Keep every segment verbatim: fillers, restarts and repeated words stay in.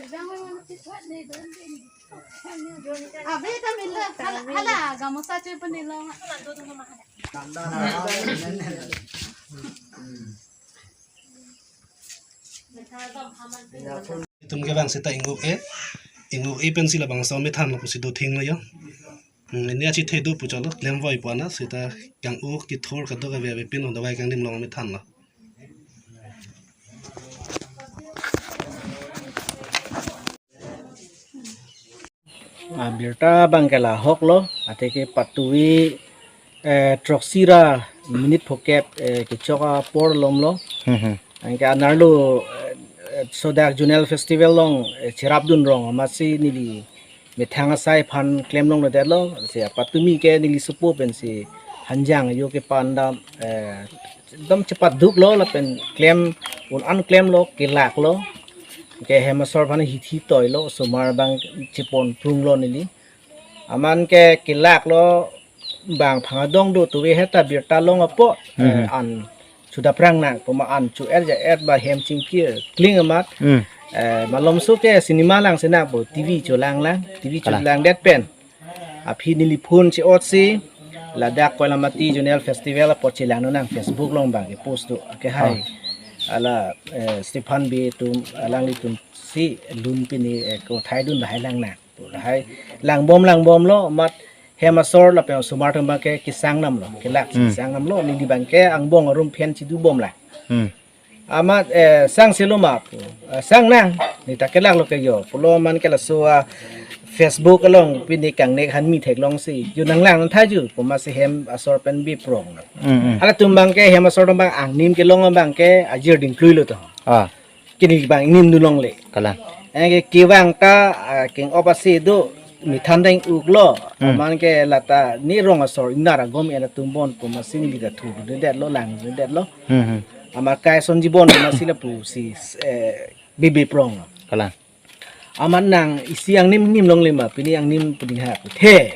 Abi kami le, hala, hala, gamusa chui pun nilo. Itum ke bang seta inguk e, inguk e pensi labangso amethan lo pusi dothinglo yo. Hmm, ini achi thedu puchotlo, klemvoi pu ana, seta kang-u kethur kadokave avepin lo, davai kangdim along amethan lo. Ah, birta abang ke lahok lo, athe ke patuwi, eh, throksi ra minute phokep, eh, kechok apor lom lo. Hmm, hmm. Anke anerlo, eh, eh, sodak Zonal Festival along, eh, cherapdun rong amatsi neli methang asai aphan klem longledetlo, si apatumi ke neli sopo pensi hanjang yo ke pandam, eh, ekdom chepaduk lo lapen klem un-an klem lo, kelak lo. Ke hem asor aphan hithi toi lo, osomar abang chepon prung lo neli. Amat ke kelak lo, bang phang adong do tuwe heta birta long apot, eh, Hmm. an chudaphrang nang, puma an chu-er ja-er ba hem chingkir kling amat. Hmm. Eh, malomso ke cinema lang si nangpo, T V cholang lang, T V Kalang. Cholangdet pen. Aphi neli phone che-otsi, ladak Koilamati Zonal Festival apot chelangnon nang Facebook along bang ke post do, ke hai. Oh. Hala, eh, Stephan Bey atum, alanglitum si lun pini, eh, kothaidun lahai lang nang. Lahai langbom langbom lo, amat hem asor lapen osomar atum abang ke kesang nam lo, kelak Hmm. kesang nam lo, neli abang ke angbong arum aphan chidu bom lang. Hmm. Amat, eh, sang silo ma pu, eh, sang nang, neta kelak lo ke yo, pulo amat ke laso, ah, Facebook along pini kangnek hanmi theklong si, yo nanglang thaju, puma si hem asor pen bi prong lo. Hmm, hmm. Halatum abang ke hem asor atum abang angnim kelong abang ke ajir dingklui lo to. Ah. Kini abang ingnim dun longle. Kalang. Anke kevang ta, ah, keng-op asi do, methan deng-uk lo. Hmm. Amat ke lata ne rong asor ingnar agom ena tumbon puma si neli ta thurdedetlo, langdedetlo. Hmm, hmm. Amat kai son jibon puma si lapu si, eh, bibi prong lo. Kalang. Amat nang isi angnim nim longle ma, pini angnim puding ha pu the.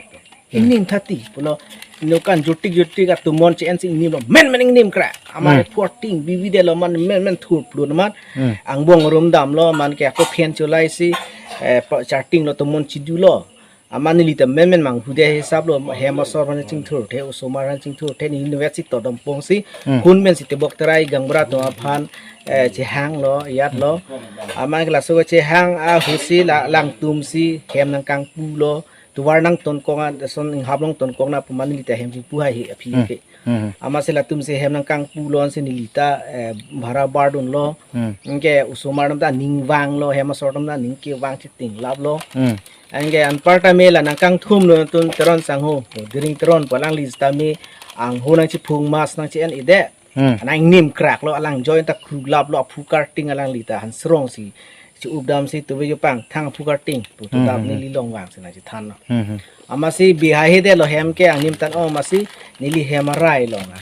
Hmm. Ingnim thati pulo, nokan jutik jutik atum mon che-en si ingnim lo, men men ingnim kra. Amat Hmm. reporting, bibi detlo amat, men men thur plun amat. Hmm. Angbong arum damlo, amat ke ako phen chulai si, eh, pa-, charting lo atum mon chidu lo. Amat neli ta men men manghude hisap lo, hem asor aphan chingthurthe, osomar aphan chingthurthe, neli nuvet si todom pong si, Hmm. hun men si tebok terai gaonbura atum aphan, eh, chehang lo, yat lo. Amat ke laso chehang ahut si la, langtum si, hem nangkangpu lo, tovar nangtonkok ason inghap along tonkok nang puma neli ta hem chingpu hai he aphi Hmm. ke. Hmm. Amat si latum si hem nangkangpu lo ansi neli ta, eh, bhara bardun lo. Hmm. Anke osomar atum ta aning vang lo, hem asor atum ta aning kevang chitinglap lo. Hmm. Anke anparta me la nangkangthum lo atum Teron sangho, Diring Teron pu alangli sitame angho nangchiphung mas nangchi-en-edet. Hmm. Nangingnim krak lo, alang join ta kruklap lo, aphu karting alangli ta hansrong si. Chi-up dam si tuwe yo pangthang aphu karting pu tu Hmm, dam hmm, neli hmm. long vang si nangchethan lo. Hmm, hmm. Amat si bihai hedetlo hem ke angnim tan-o amat si neli hem arai lo na.